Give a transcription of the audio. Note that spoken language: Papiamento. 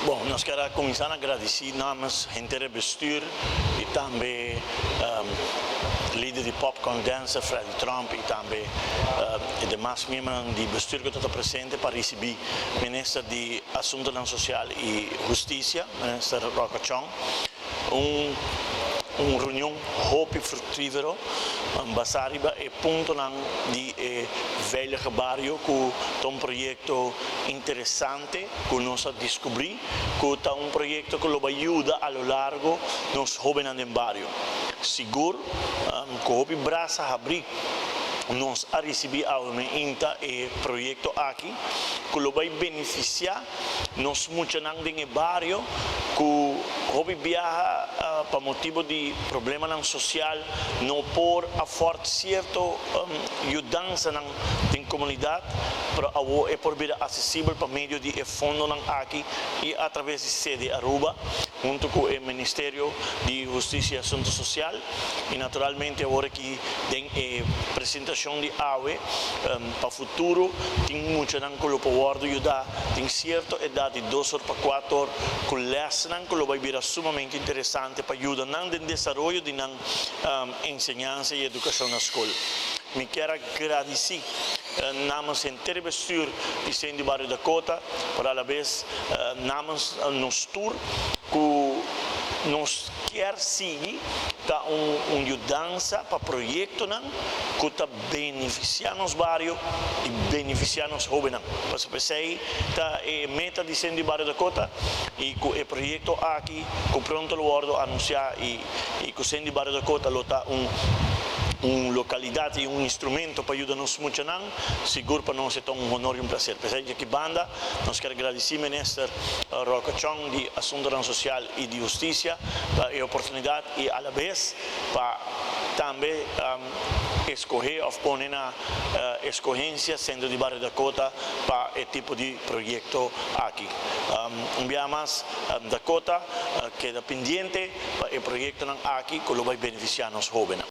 Bon, nos kier cuminsa gradici namens henter bestuur y tambe lider di Popcorn Dancer Freddy Trump y tambe e demas miembro di bestuur cu ta presente pa ricibi Minister di Asunto Social y Husticia, Minister Rocco Chong. Un reunion hopi fructifero, basa riba e punto di Veilige Bario, cu ta un proyecto interesante cu nos a descubri, cu ta un proyecto cu lo yuda a lo largo nos hobennan den bario. Sigur, cu hopi brasa habri, nos a ricibi e proyecto aki, cu lo bay beneficia nos muchanan den bario, cu hopi biaha pa motibo di problema social no por afford cierto yudansa den comunidad, pero awo e por bira accesibel pa medio di fondo aki y atraves di CD Aruba, hunto cu e Ministerio di Husticia y Asunto Social y naturalmente awor aki tin e presentacion di awe. Pa futuro tin muchanan cu por yuda, tin cierto edad di 2 or pa 4 or, cu lesnan cu bay bira sumamente interesante pa yuda nan den desaroyo di nan enseñansa y educacion na scol. Mi kier gradici namens henter bestuur di Centro di Bario Dakota, pero a la vez namens nos tur, cu nos kier sigui ta un yudansa pa proyectonan cu ta beneficia nos bario y beneficia nos hobennan. Pasobra esey ta e meta di Centro di Bario Dakota y cu e proyecto aki, cu pronto lo wordo anuncia y cu Centro di Bario Dakota lo ta un localidad y un instrumento pa yuda nos muchanan, sigur pa nos ta un honor y un placer. Pesey aki banda, nos kier gradici Minister Rocco Chong di Asunto Social y di Husticia pa e oportunidad y a la vez pa tambe scoge of pone na escogencia Centro di Bario Dakota pa e tipo di proyecto aki. Un biaha mas, Dakota keda pendiente pa e proyecto aki cu lo bay beneficia nos hobennan.